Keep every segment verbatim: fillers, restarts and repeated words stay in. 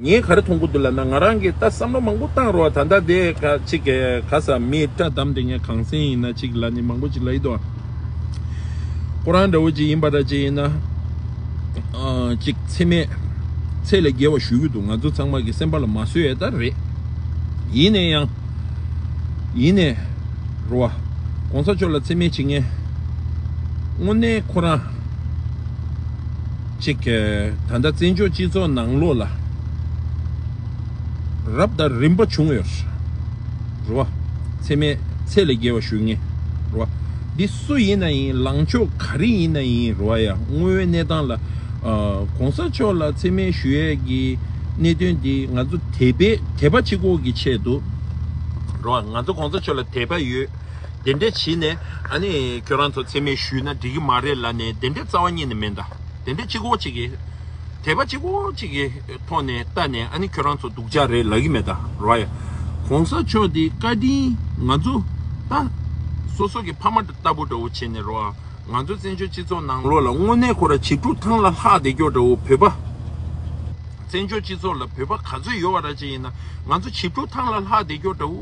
ངས་ག་རེ་མཐོང་གི་འདུག་ལབ་ན། ང་རང་གིས་ད་བསམ་བློ་མང་པོ་བཏང་རོགས། ད་ལྟ་དེ་ག་ཅིག་ག་ས་མི་བཀྲ་བསྡམས་དེ་ངས་གང་སེང་ཡིན་ན་ཅིག་ལ་ནི་མང་པོ་ཅིག་ལ་ཡི་དོ། ཁོ་རང་འདྲ་བོ་ཅིག་ཡིན་པ་འདྲ་ཅིག་ཡིན་ན། ཨ་ཅིག་ཚད་མེད་ཚད་ལས་བརྒལ་བ་ཞུ་གི་འདུག། ང་ཚོ་ཚང་མ་གི་སེམས་པ་ལ་མ་བཟོད་ཡས་ད་རེད། ཡིན་ནའི་ཡང་། ཡིན་ནའི་རོ་བ། གོང་ས་མཆོག་ལ་མཚན་སྨད་བྱེད་མཁན། དངོས་གནས་ཁོ་རང་ཅིག་གི་ད་ལྟ་བཙན་བྱོལ་སྤྱི་ཚོགས་ནང་ལོགས་ལ་རབ་དང་རིམ་པ་བྱུང་ཡོད་རེད་བ། མཚན་སྨད་ཚད་ལས་བརྒལ་བ་ཞུ་མཁན་རེད་བ། འདི་སུ་ཡིན་ན་ཡིན། ལངས་ཕྱོགས་ག་རེ་ཡིན་ན་ཡིན་རེད་བ། ཡ་དངོས་ཡོད་གནས་སྟངས་ལ་ཨ་གོང་ས་མཆོག་ལ་མཚན་སྨད་ཞུ་ཡས་ཀྱི་གནད་དོན་འདི་ང་ཚོ་དད་པའི་དད་པ་གཅིག་པོ་གི་ཆེད་དུ་རེད་བ། ང་ཚོ་གོང་ས་མཆོག་ལ་དད་པ་ཡོད། དེ་འདྲས་བྱས་ནས་ཨ་ནི་ཁྱོད་རང་ཚོ་མཚན་སྨད་ཞུས་ན་འགྲིག་གི་མ་རེད་ལབ་ནས་དེ་འདྲས་རྩ་བ་ཉིད་ནས་མེད་ད། དེ་འདྲས་གཅིག་པོ་གཅིག་གིས་དད་པ་གཅིག་པོ་གཅིག་གི་ཐོག་ནས་ལྟ་ནས་ཨ་ནི་ཁྱོད་རང་ཚོ་སྡུག་ཅག་རེད་ལབ་ཀྱི་མེད་ད་རོ་ཡ། གོང་ས་མཆོག་འདི་བཀའ་དྲིན་ང་ཚོ་ད་སོ་སོ་གི་ཕ་མ་ལྟ་བུ་འདྲ་བོ་བྱས་ནས་རོ། ང་ཚོ་བཙན་བྱོལ་སྤྱི་ཚོགས་ནང་ལོགས་ལ་དངོས་གནས་ཁོ་ར་བྱིས་ཕྲུག་ཐང་ལ་ལྷག་བསྡད་རྒྱུ་འདྲ་བོ་བོད་པ། བཙན་བྱོལ་སྤྱི་ཚོགས་ལ་བོད་པ་ག་ཚོད་ཡོད་པ་ར་ཅིག་ཡིན་ན་ང་ཚོ་བྱིས་ཕྲུག་ཐང་ལ་ལྷག་བསྡད་རྒྱུ་འདྲ་བོ་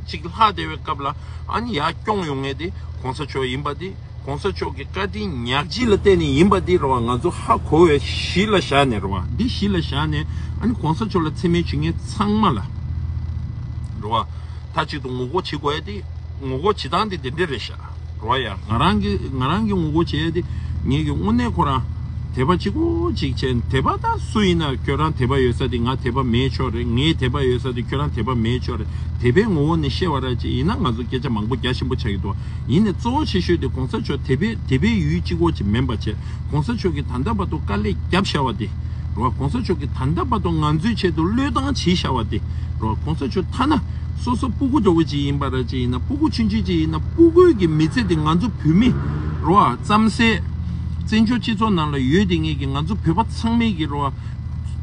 ཅིག་ལྷག་བསྡད་པའི་སྐབས་ལ་ཨ་ནི་ཡར་སྐྱོང་ཡོང་མཁན་དེ་གོང་ས་མཆོག་ཡིན་པ་དེ། གོང་ས་མཆོག་གི་བཀའ་དྲིན་ཉག་གཅིག་ལ་བརྟེན་ནས་ཡིན་པ་འདི་རེད་བ། ང་ཚོ་ཧ་གོ་བའི་གཞི་ལ་བཞག་ནས་རེད་བ། འདི་གཞི་ལ་བཞག་ནས་ཨ་ནི་གོང་ས་མཆོག་ལ་མཚན་སྨད་བྱེད་མཁན་ཚང་མ་ལ་རེད་བ། མཐའ་གཅིག་ཏུ་ངོ་རྒོལ་བྱེད་དགོས་ཡ་དེ་ངོ་རྒོལ་བྱེད་སྟངས་དེ་དེ་འདྲས་རེད་ཤག་རེད་བ། ཡ་ང་རང་གི་ང་རང་གི་ངོ་རྒོལ་བྱེད་ཡ་དེ་ངེད་ཀྱི་དངོས་གནས་ཁོ་རང་དད་པ་གཅིག་པོ་གཅིག་བྱས། དད་པ་ད་སུ་ཡིན་ན་ཁྱོད་རང་དད་པ་ཡོད་ས་དེ་ང་དད་པ་མེད་ཆོག་རེད། ངའི་དད་པ་ཡོད་ས་དེ་ཁྱོད་རང་དད་པ་མེད་ཆོག་རེད། དད་པའི་ངོ་བོ་ནས་བཤད་པ་ར་ཅིག་ཡིན་ན་ང་ཚོ་སྐད་ཆ་མང་པོ་རྒྱག་ཤེས་པོ་ཆགས་ཀྱི་འདུག། ཡིན་ནའི་གཙོ་བོ་ཆེ་ཤོས་དེ་གོང་ས་མཆོག་དད་པའི་དད་པའི་ཡུལ་གཅིག་པོ་ཅིག་མིན་པ་བྱས། གོང་ས་མཆོག་གིས་ད་ལྟ་བར་དུ་དཀའ་ལས་བརྒྱབ་བཞག་པ་དེ་རེད་བ། གོང་ས་མཆོག་གིས་ད་ལྟ་བར་དུ་ང་ཚོའི་ཆེད་དུ་བློས་བཏང་བྱས་བཞག་པ་དེ་རེད་བ། གོང་ས་མཆོག་ཐ་ན་སོ་སོ་སྤུ་གུ་འདྲ་བོ་ཅིག་ཡིན་པ་ར་ཅིག་ཡིན་ན། སྤུ་གུ་ཆུང་ཆུང་ཅིག་ཡིན་ན་སྤུ་གུའི་གི་མི་ཚེ་དེ་ང་ཚོ་བོད་མི་རེད་བ། རྩམ་ཟན་བཙན་བྱོལ་སྤྱི་ཚོགས་ནང་ལ་ཡོད་དེ་ངེད་ཀྱི་ང་ཚོ་བོད་པ་ཚང་མས་གི་རེད་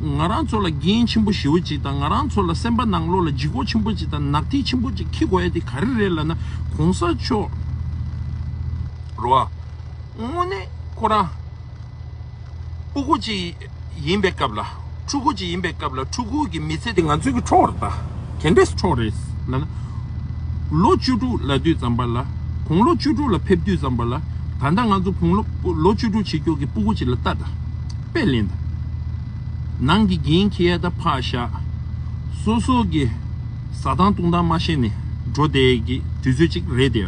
བ། ང་རང་ཚོ་ལ་འགན་ཆེན་པོ་ཞེ་པོ་ཅིག་དང་། ང་རང་ཚོ་ལ་སེམས་པ་ནང་ལོགས་ལ་ལྗིད་ཁོག་ཆེན་པོ་ཅིག་དང་ནག་ཐིག་ཆེན་པོ་ཅིག་འཁྱེར་དགོས་ཡ་དེ་ག་རེ་རེད་ལབ་ན། གོང་ས་མཆོག་རེད་བ། དངོས་གནས་ཁོ་རང་སྤུ་གུ་ཅིག་ཡིན་པའི་སྐབས་ལ། ཕྲུ་གུ་ཅིག་ཡིན་པའི་སྐབས་ལ་ཕྲུ་གུ་གི་མི་ཚེ་དེ་ང་ཚོའི་གི་འཕྲོག་རེད་ད། ག་འདྲས་འཕྲོག་རེད་ལབ་ན། ལོ་བཅུ་དྲུག་ལབ་དུས་ཙམ་པ་ལ། དགུང་ལོ་བཅུ་དྲུག་ལ་ཕེབས་དུས་ཙམ་པ་ལ། ད་ལྟ་ང་ཚོ་དགུང་ལོ་ལོ་བཅུ་དྲུག་བྱེད་རྒྱུ་གི་སྤུ་གུ་ཅིག་ལ་ལྟ་ད། དཔེ་ལེན་ད། ནང་གི་འགན་འཁྱེར་ཡ་ད་ཕར་བཞག། སོ་སོ་གི་ཟ་སྟངས་བཏུང་སྟངས་མ་ཤེས་ནས་འགྲོ་བསྡད་ཀྱི་དུས་ཚོད་ཅིག་རེད་དེ།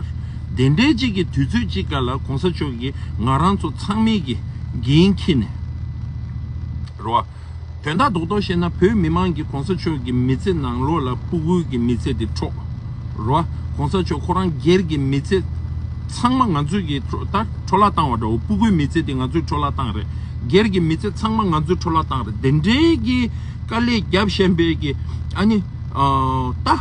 དེ་འདྲའི་ཅིག་གི་དུས་ཚོད་ཅིག་ག་ལ་གོང་ས་མཆོག་གིས་ང་རང་ཚོ་ཚང་མའི་གི་འགན་འཁྱེར་ནས་རེད་བ། དོན་དག་རྡོག་རྡོག་བཤད་ན་བོད་མི་མང་གི་གོང་ས་མཆོག་གི་མི་ཚེ་ནང་ལོགས་ལ་སྤུ་གུའི་གི་མི་ཚེ་དེ་འཕྲོག་རེད་བ། གོང་ས་མཆོག་ཁོ་རང་སྒེར་གྱི་མི་ཚེ་ཚང་མ་ང་ཚོས་གི་འཕྲོ་ད་འཕྲོ་བརླག་བཏང་བ་འདྲ་བོ། སྤུ་གུའི་མི་ཚེ་དེ་ང་ཚོས་འཕྲོ་བརླག་བཏང་རེད། སྒེར་གྱི་མི་ཚེ་ཚང་མ་ང་ཚོས་འཕྲོ་བརླག་བཏང་རེད། དེ་འདྲའི་གི་དཀའ་ལས་བརྒྱབ་བཞིན་པའི་གི་ཨ་ནི་ཨ་ད་ཨ་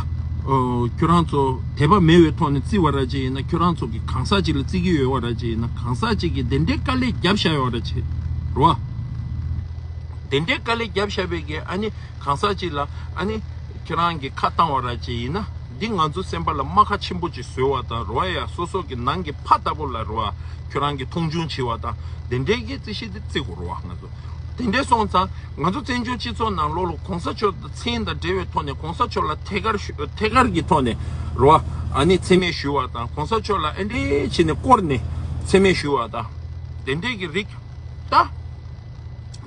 ཁྱོད་རང་ཚོ་དད་པ་མེད་པའི་ཐོག་ནས་བརྩི་བ་ར་ཅིག་ཡིན་ན། ཁྱོད་རང་ཚོ་གི་གང་ཟག་ཅིག་ལ་བརྩི་གི་ཡོད་བ་ར་ཅིག་ཡིན་ན། གང་ཟག་ཅིག་གིས་དེ་འདྲའི་དཀའ་ལས་བརྒྱབ་བཞག་ཡོད་བ་ར་ཅིག་རེད་བ། དེ་འདྲའི་དཀའ་ལས་བརྒྱབ་བཞག་པའི་གི་ཨ་ནི་གང་ཟག་ཅིག་ལ་ཨ་ནི་ཁྱེད་རང་གིས་ཁ་བཏང་བ་ར་ཅིག་ཡིན་ན། འདི་ང་ཚོ་སེམས་པ་ལ་རྨ་ཁ་ཆེན་པོ་ཅིག་བཟོས་བ་དང་རེད་བ། ཡ་སོ་སོ་གི་ནང་གི་ཕ་ལྟ་བུ་ལ་རེད་བ། ཁྱོད་རང་གིས་མཐོང་ཆུང་བྱས་བ་དང་དེ་འདྲའི་གི་རྩིས་གཞི་དེ་བརྩི་དགོས་རེད་བ། ང་ཚོ་དེ་འདྲའི་སོང་ཙང་ང་ཚོ་བཙན་བྱོལ་སྤྱི་ཚོགས་ནང་ལོགས་ལ་གོང་ས་མཆོག་མཚན་དང་འབྲེལ་བའི་ཐོག་ནས་གོང་ས་མཆོག་ལ་ཐད་ཀར་ཞུ་ཐད་ཀར་གྱི་ཐོག་ནས་རེད་བ། ཨ་ནི་མཚན་སྨད་ཞུ་བ་དང་། གོང་ས་མཆོག་ལ་ཨེ་འདྲའི་བྱས་ནས་བསྐོར་ནས་མཚན་སྨད་ཞུ་བ་དང་དེ་འདྲའི་གི་རིགས་ད།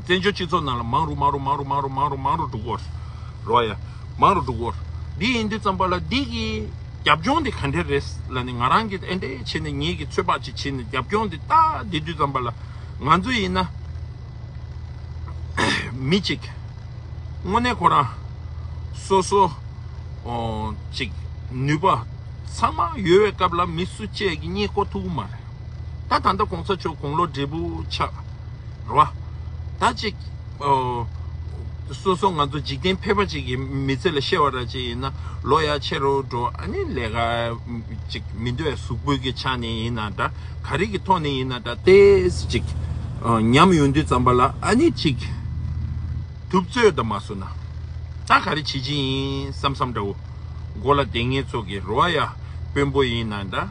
བཙན་བྱོལ་སྤྱི་ཚོགས་ནང་ལ་མང་རུ་མང་རུ་མང་རུ་མང་རུ་མང་རུ་མང་རུ་འགྲོ་གི་ཡོད་རེད་བ། ཡ་མང་རུ་འགྲོ་གི་ཡོད་རེད། འདི་ཡིན་དུས་ཙམ་པ་ལ་འདི་གི་རྒྱབ་ལྗོངས་འདི་ག་འདྲ་རེད་ལབ་ནས་ང་རང་གིས་ཨེ་འདྲས་བྱས་ནས་ངེད་ཀྱི་ཚོད་དཔག་ཅིག་བྱས་ནས་རྒྱབ་ལྗོངས་འདི་ལྟ་བསྡད་དུས་ཙམ་པ་ལ་ང་ཚོ་ཡིན་ན་མི་གཅིག་དངོས་གནས་ཁོ་རང་སོ་སོ་ཨོ་ཅིག་ནུས་པ་ཚང་མ་ཡོད་པའི་སྐབས་ལ་མི་སུ་གཅིག་གིས་གཉེན་བསྐོ་ཐུབ་ཀྱི་མ་རེད། ད་ད་ལྟ་གོང་ས་མཆོག་དགུང་ལོ་བགྲེས་པོ་ཆགས། རེད་བ། ད་ཅིག་ཨོ། སོ་སོ་ང་ཚོ་འཇིག་རྟེན་ཕལ་པ་ཅིག་གི་མི་ཚེ་ལ་བཤད་པ་ར་ཅིག་ཡིན་ན་ལོ་ཡར་ཆེ་རུ་འགྲོ། ཨ་ནི་ལས་ཀ་ཅིག་མི་འདོད་གཟུགས་པོའི་གི་ཆ་ནས་ཡིན་ན་འདྲ། ག་རེ་གི་ཐོག་ནས་ཡིན་ན་འདྲ། ཏོག་ཙམ་ཅིག་ཨ་ཉམས་ཡོང་དུས་ཙམ་པ་ལ་ཨ་ནི་ཅིག་དུབ་ཚོད་དང་མ་སོང་ན་ད་ག་རེ་བྱེད་ཀྱི་ཡིན་བསམ་བསམ་འདྲ་བོ། མགོ་ལ་བསྡད་མཁན་ཚོ་གི་རེད་བ། ཡ་དཔོན་པོ་ཡིན་ན་འདྲ།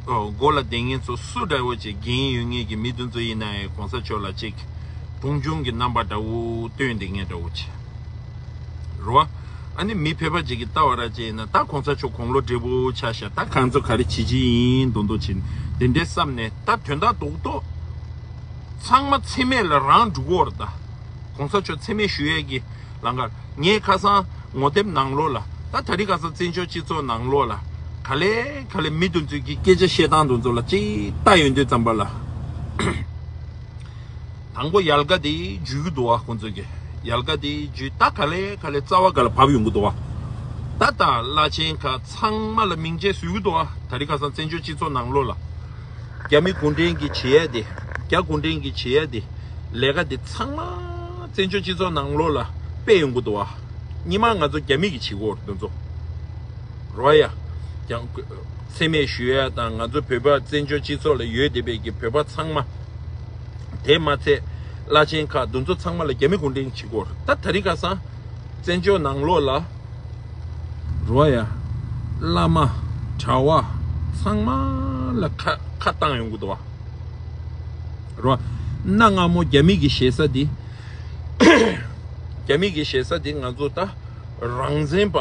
ཨོ་མགོ་ལ་བསྡད་མཁན་ཚོ་སུ་འདྲ་བོ་ཅིག་འགན་ཡོད་མཁན་གྱི་མི་དེ་ཚོ་ཡིན་ན་ཡང་གོང་ས་མཆོག་ལ་ཅིག་མཐོང་ཆུང་གི་རྣམ་པ་འདྲ་བོ་སྟོན་བསྡད་མཁན་འདྲ་བོ་ཅིག་རོ། ཨ་ནི་མི་ཕལ་པ་ཅིག་གིས་ལྟ་བ་ར་ཅིག་ཡིན་ན་ད་གོང་ས་མཆོག་དགུང་ལོ་བགྲེས་པོ་ཆགས་ཤག་ད་ཁོང་ཚོ་ག་རེ་བྱེད་ཀྱི་ཡིན་མདོག་མདོག་བྱེད་ནས་དེ་འདྲའི་བསམ་ནས་ད་དོན་དག་རྡོག་རྡོག་ཚང་མ་མཚན་སྨད་ལ་རང་འགྲོ་གི་ཡོད་རེད་ད། གོང་ས་མཆོག་མཚན་སྨད་ཞུ་ཡས་ཀྱི་ལམ་ཁ། ངས་ཁ་སང་ངོ་དེབ་ནང་ལོགས་ལ་ད་དེ་རིང་ཁ་སང་བཙན་བྱོལ་སྤྱི་ཚོགས་ནང་ལོགས་ལ་ག་ལེ་ག་ལེ་མི་དེ་ཚོས་ཀྱི་སྐད་ཆ་བཤད་སྟངས་དེ་ཚོ་ལ་ཅིག་ལྟ་ཡོང་དུས་ཙམ་པ་ལ། དང་པོ་ཡལ་ག་དེ་འཇུས་ཀྱི་འདུག་བ། ཁོང་ཚོས་ཀྱི་ཡལ་ག་དེ་འཇུས། ད་ག་ལེ་ག་ལེ་རྩ་བ་ག་ལ་བབས་ཡོང་གི་འདུག་བ། ད་ད་བླ་ཆེན་ཁག་ཚང་མ་ལ་མིང་ཆད་བཟོ་གི་འདུག་བ། དེ་རིང་ཁ་སང་བཙན་བྱོལ་སྤྱི་ཚོགས་ནང་ལོགས་ལ། རྒྱ་མི་གུང་ཁྲན་གྱིས་བྱེད་ཡས་དེ། རྒྱ་གུང་ཁྲན་གྱིས་བྱེད་ཡས་དེ། ལས་ཀ་དེ་ཚང་མ་བཙན་བྱོལ་སྤྱི་ཚོགས་ནང་ལོགས་ལ་སྤེལ་ཡོང་གི་འདུག་བ། སྔོན་མ་ང་ཚོ་རྒྱ་མི་གིས་བྱེད་ཀྱི་ཡོད་རེད་དེ་ཚོ། རོ་ཡ། ཀྱང་མཚན་སྨད་ཞུ་ཡ་དང་ང་ཚོ་བོད་པ་བཙན་བྱོལ་སྤྱི་ཚོགས་ལ་ཡོད་བསྡད་པའི་གི་བོད་པ་ཚང་མ། དེ་མ་ཚད་བླ་ཆེན་ཁག་དེ་ཚོ་ཚང་མ་ལ་རྒྱ་མི་གུང་ཁྲན་གྱིས་བྱེད་ཀྱི་ཡོད་རེད། ད་དེ་རིང་ཁ་སང་བཙན་བྱོལ་ནང་ལོགས་ལ། རོ་ཡ། བླ་མ། གྲྭ་བ། ཚང་མ་ལ་ཁ་ཁ་བཏང་ཡོང་གི་འདུག་བ། རོ། གནའ་སྔ་མོ་རྒྱ་མི་གི་ཞེ་ས་འདི། རྒྱ་མི་གི་ཞེ་ས་འདི་ང་ཚོ་ད་རང་བཙན་པ།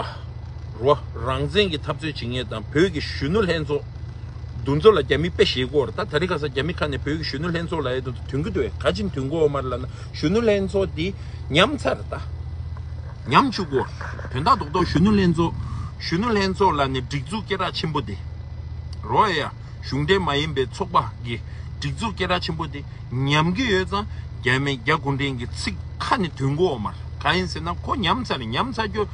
རོ། རང་བཙན་གྱི་འཐབ་རྩོད་བྱེད་མཁན་དང་བོད་ཀྱི་གཞོན་ནུ་ལྷན་ཚོགས། དེ་ཚོ་ལ་རྒྱ་མི་དཔེ་བཞེས་ཀྱི་ཡོད་རེད། ད་དེ་རིང་ཁ་སང་རྒྱ་མི་ཁ་ནས་བོད་ཀྱི་གཞོན་ནུ་ལྷན་ཚོགས་ལབ་ཡས་དེ་ཚོ་ཐོན་གྱི་འདུག་བས། ག་ཅིག་ཐོན་གྱི་ཡོད་མ་རེད་ལབ་ན་གཞོན་ནུ་ལྷན་ཚོགས་འདི་ཉམས་ཚར་རེད་ད། ཉམས་བཅུག་གོ། དོན་དག་རྡོག་རྡོག་གཞོན་ནུ་ལྷན་ཚོགས། གཞོན་ནུ་ལྷན་ཚོགས་ལབ་ནས་སྒྲིག་འཛུགས་སྐད་གྲགས་ཆེན་པོ་དེ། རོ་ཡ། གཞུང་འབྲེལ་མ་ཡིན་པའི་ཚོགས་པ་གི་སྒྲིག་འཛུགས་སྐད་གྲགས་ཆེན་པོ་དེ་ཉམས་ཀྱི་ཡོད་ཙང་རྒྱ་མི་རྒྱ་གུང་ཁྲན་གྱི་ཚིག་ཁ་ནས་ཐོན་གོ་མ་རེད། གང་ཡིན་ཟེར་ན་ཁོ་ཉམས་ཚར་ཉམས་ཚར་རྒྱུ།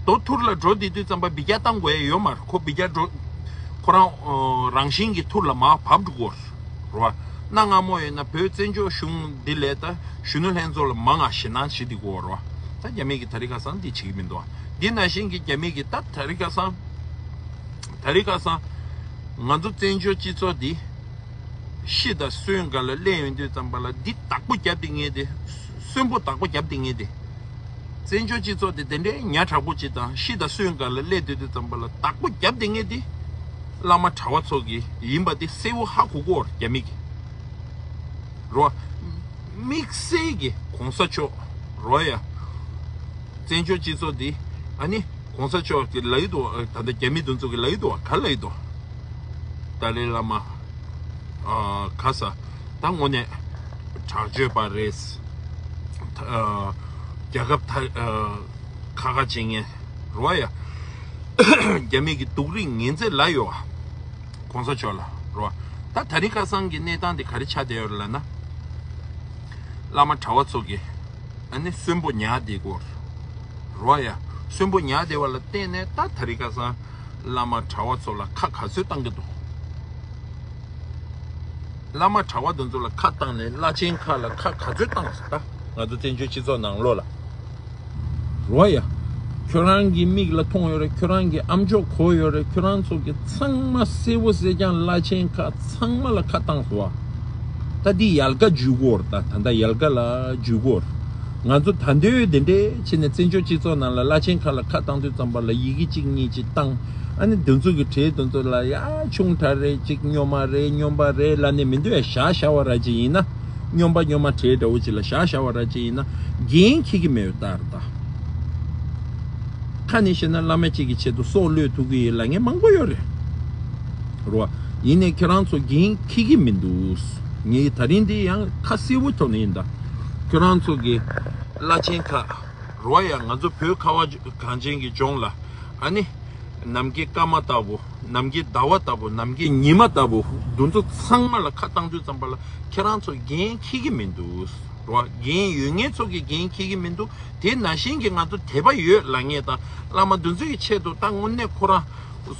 རྡོ་ཐུར་ལ་འགྲོ་བསྡད་དུས་ཙམ་པ་འབུད་རྒྱག་བཏང་དགོས་ཡ་ཡོད་མ་རེད། ཁོ་འབུད་རྒྱག་འགྲོ། ཁོ་རང་རང་བཞིན་གྱི་ཐུར་ལ་མར་བབས་འགྲོ་གོ་རེད། རོ། གནའ་སྔ་མོ་ཡིན་ན་བོད་བཙན་བྱོལ་གཞུང་འདི་ལས་ད་གཞོན་ནུ་ལྷན་ཚོགས་ལ་མང་ང་ཞེད་སྣང་བྱེད་དེ་གོ་རོ། ད་རྒྱ་མི་གི་ད་རིང་ཁ་སང་འདི་བྱེད་ཀྱི་མི་འདུག་འདི་ནང་བཞིན་གྱི་རྒྱ་མི་གི་ད་ད་རིང་ཁ་སང་། ད་རིང་ཁ་སང་། ང་ཚོ་བཙན་བྱོལ་སྤྱི་ཚོགས་འདི། ཤི་དང་གསོན་སྒང་ལ་སླེབས་ཡོང་དུས་ཙམ་པ་ལ་འདི་བདག་པོ་རྒྱབ་དེ་ངེས་ཏེ། གསོན་པོ་བདག་པོ་རྒྱབ་དེ་ངེས་ཏེ། བཙན་བྱོལ་སྤྱི་ཚོགས་དེ་དེ་འདྲའི་ཉག་ཕྲ་པོ་ཅིག་དང་ཤི་དང་གསོན་སྒང་ལ་སླེབས་སྡོད་དུས་ཙམ་པ་ལ་བདག་པོ་རྒྱབ་དེ་ངེས་ཏེ། བླ་མ་གྲྭ་བ་ཚོ་གི་ཡིན་པ་དེ་གསལ་བོ་ཧ་གོ་གོ་རྒྱ་མི་གི། རོ། དམིགས་བསལ་གྱི་གོང་ས་མཆོག་རོ་ཡ། བཙན་བྱོལ་སྤྱི་ཚོགས་འདི། ཨ་ནི། གོང་ས་མཆོག་གི་ལབ་ཡི་འདུག་ད་ལྟ་རྒྱ་མི་དེ་ཚོ་གི་ལབ་ཡི་འདུག་ག་ལབ་ཡི་འདུག་ཏཱ་ལའི་བླ་མ། ཨ། ག་ས། ད་དངོས་གནས། དྲག་སྤྱོད་པ་རེད། ཨ། རྒྱལ་ཁབ་ད། ཨ། ཁ་ཁ་བྱེད་མཁན། རོ་ཡ། རྒྱ་མི་གི་སྡུག་རུས་ངན་ཚད་ལ་ཡོད། གོང་ས་མཆོག་ལ་རོ། ད་ད་རིང་ཁ་སང་གི་གནས་སྟངས་དེ་ག་རེ་ཆགས་བསྡད་ཡོད་ལབ་ན། བླ་མ་གྲྭ་བ་ཚོ་གི། ཨ་ནི་གསོན་པོ་ཉར་བསྡད་ཀྱི་ཡོད་རེད། རོ་ཡ། གསོན་པོ་ཉར་བསྡད་པ་ལ་བརྟེན་ནས་ད་ད་རིང་ཁ་སང་བླ་མ་གྲྭ་བ་ཚོ་ལ་ཁ་ག་ཚོད་བཏང་གི་འདུག་བླ་མ་གྲྭ་བ་དེ་ཚོ་ལ་ཁ་བཏང་ནས་བླ་ཆེན་ཁག་ལ་ཁ་ག་ཚོད་བཏང་སོང་ད། ང་ཚོ་བཙན་བྱོལ་སྤྱི་ཚོགས་ནང་ལོགས་ལ། རོ་ཡ། ཁྱོད་རང་གི་མིག་ལ་མཐོང་ཡོད་རེད། ཁྱོད་རང་གི་ཨམ་ཅོག་གོ་ཡོད་རེད། ཁྱོད་རང་ཚོ་གི་ཚང་མ་གསལ་བོ་གསལ་རྐྱང་བླ་ཆེན་ཁག་ཚང་མ་ལ་ཁ་བཏང་སོང་བ། ད་འདི་ཡལ་ག་འཇུས་གོ་ར། ད་ད་ལྟ་ཡལ་ག་ལ་འཇུས་གོ་ར། ང་ཚོ་ད་འདོད་དེ་འདྲས་བྱས་ནས་བཙན་བྱོལ་སྤྱི་ཚོགས་ནང་ལ་བླ་ཆེན་ཁག་ལ་ཁ་བཏང་དུས་ཙམ་པ་ལ་ཡི་གེ་གཅིག་གཉིས་གཅིག་བཏང་། ཨ་ནི་དེ་ཚོ་གི་གྲས་དེ་ཚོ་ལ་ཡ་ཆུང་དྲགས་རེད། གཅིག་སྨྱོན་མ་རེད། སྨྱོན་པ་རེད་ལབ་ནས་མི་འདོད་ཡ་བཞག་བཞག་པ་ར་ཅིག་ཡིན་ན། སྨྱོན་པ་སྨྱོན་མ་གྲས་འདྲ་བོ་ཅིག་ལ་བཞག་བཞག་པ་ར་ཅིག་ཡིན་ན་འགན་འཁྱེར་གྱི་མེད་པ་ལྟར་ད། ཁ་ནས་བཤད་ན་བླ་མ་གཅིག་གི་ཆེད་དུ་སྲོག་བློས་ཐུབ་ཀྱི་ཡོད་ལབ་མཁན་མང་པོ་ཡོད་རེད། རོ། ཡིན་ནའི་ཁྱེད་རང་ཚོ་འགན་འཁྱེར་གྱི་མི་འདུག་ངས་ད་རིང་འདི་ཡང་ཁ་གསལ་པོ་ཐོག་ནས་ཡིན་ད། ཁྱེད་རང་ཚོ་གི་བླ་ཆེན་ཁག་རོ་ཡ། ང་ཚོ་བོད་ཁ་བ་གངས་ཅན་གྱི་ལྗོངས་ལ་ཨ་ནི། ནམ་མཁའི་སྐར་མ་ལྟ་བུ། ནམ་མཁའི་ཟླ་བ་ལྟ་བུ། ནམ་མཁའི་ཉི་མ་ལྟ་བུ། དེ་ཚོ་ཚང་མ་ལ་ཁ་བཏང་དུས་ཙམ་པ་ལ་ཁྱེད་རང་ཚོ་འགན་འཁྱེར་གྱི་མི་འདུག་རོ། འགན་ཡོད་མཁན་ཚོ་གི་འགན་འཁྱེར་གྱི་མི་འདུག་དེ་ནང་བཞིན་གྱི་ང་ཚོ་དད་པ་ཡོད་ལབ་མཁན་དང་བླ་མ་དེ་ཚོ་གི་ཆེད་དུ་ད་དངོས་གནས་ཁོ་རང་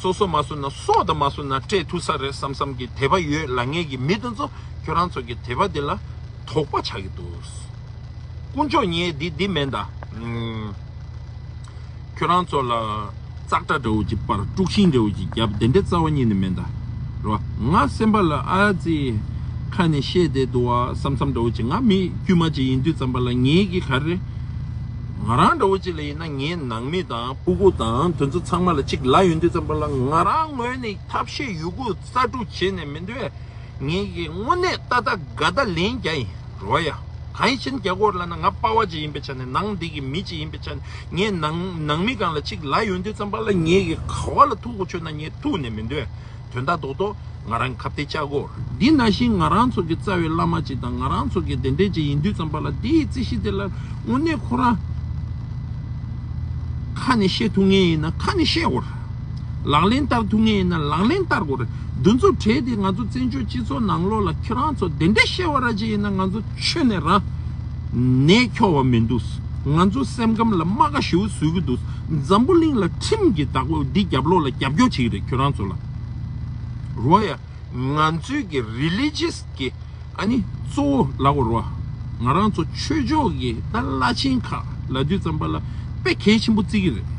སོ་སོ་མ་སོང་ན་སྲོག་དང་མ་སོང་ན་སྤྲད་ཐུབ་ས་རེད་བསམ་བསམ་གྱི་དད་པ་ཡོད་ལབ་མཁན་གྱི་མི་དེ་ཚོ་ཁྱོད་རང་ཚོ་གི་དད་པ་དེ་ལ་དོགས་པ་ཆགས་ཀྱི་འདུག་དཀོན་མཆོག་ངས་འདི་འདི་མིན་ད། ཨུམ། ཁྱོད་རང་ཚོ་ལ་ཙག་སྒྲ་འདྲ་བོ་ཅིག་སྤར། དཀྲུག་ཤིང་འདྲ་བོ་ཅིག་བརྒྱབ། དེ་འདྲའི་རྩ་བ་ཉིད་ནས་མིན་ད། རོ། ང་སེམས་པ་ལ་ཨ་ཙི་ཁ་ནས་བཤད་བསྡད་འདུག་བ་བསམ་བསམ་འདྲ་བོ་ཅིག་ང་མི་དཀྱུས་མ་ཅིག་ཡིན་དུས་ཙམ་པ་ལ་ངེད་ཀྱི་ག་རེ། ང་རང་འདྲ་བོ་ཅིག་ལ་ཡིན་ན་ངའི་ནང་མི་དང་སྤུ་གུ་དང་དེ་ཚོ་ཚང་མ་ལ་ཅིག་ལབ་ཡོང་དུས་ཙམ་པ་ལ་ང་རང་ངོས་ནས་ཐབས་ཤེས་ཡོད་རྒུ་རྩལ་སྤྲུགས་བྱས་ནས་མི་འདོད། ངེད་ཀྱིས་དངོས་གནས་ཏག་ཏག་དགའ་ད་ལན་རྒྱག་ཡིན་རོ་ཡ། གང་ཡིན་ཕྱིན་རྒྱག་དགོས་ལབ་ན། ང་པ་ཝ་ཅིག་ཡིན་པའི་ཆ་ནས། ནང་འདི་གི་མི་ཅིག་ཡིན་པའི་ཆ་ནས། ངས་ནང་ནང་མི་སྒང་ལ་ཅིག་ལབ་ཡོང་དུས་ཙམ་པ་ལ། ངས་གི་ག་བ་ལ་ཐུག་དགོས་བྱུང་ན་ངས་ཐུག་ནས་མི་འདོད། དོན་དག་རྡོག་རྡོག་ང་རང་ཁ་གཏད་བཅག་དགོས། འདི་ནང་བཞིན་ང་རང་ཚོ་གི་རྩ་བའི་བླ་མ་ཅིག་དང་། ང་རང་ཚོ་གི་དེ་འདྲས་ཅིག་ཡིན་དུས་ཙམ་པ་ལ། འདི་ཡི་རྩིས་གཞི་དེ་ལ་དངོས་གནས་ཁོ་རང་ཁ་ནས་བཤད་ཐུབ་མཁན་ཡིན་ན་ཁ་ནས་བཤད་དགོས། ལག་ལེན་བསྟར་ཐུབ་མཁན་ཡིན་ན་ལག་ལེན་བསྟར་དགོས་རེད། འདི་ཚོ་གྲས་དེ་ང་ཚོ་བཙན་བྱོལ་སྤྱི་ཚོགས་ནང་ལོགས་ལ་ཁྱོད་རང་ཚོ་དེ་འདྲས་བཤད་པ་ར་ཅིག་ཡིན་ན། ང་ཚོ་ཆོས་ནས་རང་ནད་འཁྱོག་པ་མི་འདུག། ང་ཚོ་སེམས་ཁམས་ལ་རྨ་ཁ་ཞེ་པོ་བཟོ་གི་འདུག། འཛམ་བུ་གླིང་ལ་ཁྲིམས་ཀྱི་བདག་པོ་འདི་རྒྱབ་ལོགས་ལ་རྒྱབ་སྐྱོར་བྱེད་ཀྱི་རེད། ཁྱོད་རང་ཚོ་ལ་རོ་ཡ། ང་ཚོའི་གི་རི་ལི་ཇི་ཡས་གི་ཨ་ནི་གཙོ་བོ་ལབ་དགོས་རེད་བ། ང་རང་ཚོ་ཆོས་ཕྱོགས་ཀྱི་ད་བླ་ཆེན་ཁག་ལབ་དུས་ཙམ་པ་ལ་དཔེ་གལ་ཆེན་པོ་བརྩི་གི་རེད།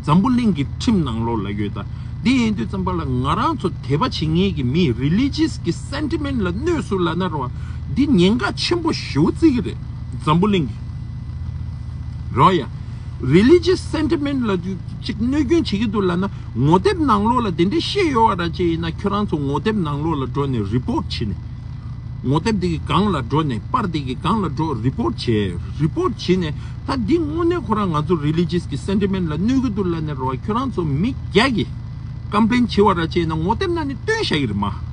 འཛམ་བུ་གླིང་གི་ཁྲིམས་ནང་ལོགས་ལ་ཡོད། ད་འདི་ཡིན་དུས་ཙམ་པ་ལ་ང་རང་ཚོ་དད་པ་བྱེད་མཁན་གྱི་མི་རི་ལི་ཇི་ཡས་གི་སེན་ཊི་མེན་ཊི་ལ་གནོད་སོང་ལབ་ན་རེད་བ། འདི་ཉེན་ཁ་ཆེན་པོ་ཞེ་པོ་བརྩི་གི་རེད། འཛམ་བུ་གླིང་གི་རོ་ཡ། རི་ལི་ཇི་ཡས་སེན་ཊི་མེན་ཊི་ལ་ཅིག་གནོད་སྐྱོན་བྱེད་ཀྱི་འདུག་ལབ་ན། ངོ་དེབ་ནང་ལོགས་ལ་དེ་འདྲས་བཤད་ཡོད་པ་ར་ཅིག་ཡིན་ན། ཁྱོད་རང་ཚོ་ངོ་དེབ་ནང་ལོགས་ལ་འགྲོ་ནས་རི་པོ་ཊི་བྱེད་ནས། ངོ་དེབ་དེ་གི་སྒང་ལ་འགྲོ་ནས། པར་དེ་གི་སྒང་ལ་འགྲོ། རི་པོ་ཊི་བྱེད། རི་པོ་ཊི་བྱེད་ནས། ད་འདི་དངོས་གནས་ཁོ་རང་ང་ཚོ་རི་ལི་ཇི་ཡས་གི་སེན་ཊི་མེན་ཊི་ལ་གནོད་ཀྱི་འདུག་ལབ་ནས་རེད་བ། ཁྱོད་རང་ཚོ་མི་བརྒྱ་གིས་ཀམ་པི་ལེན་བྱེད་པ་ར་ཅིག་ཡིན་ན། ངོ་དེབ་ནང་ནས་བཏོན་བཞག་གི་རེད་མ།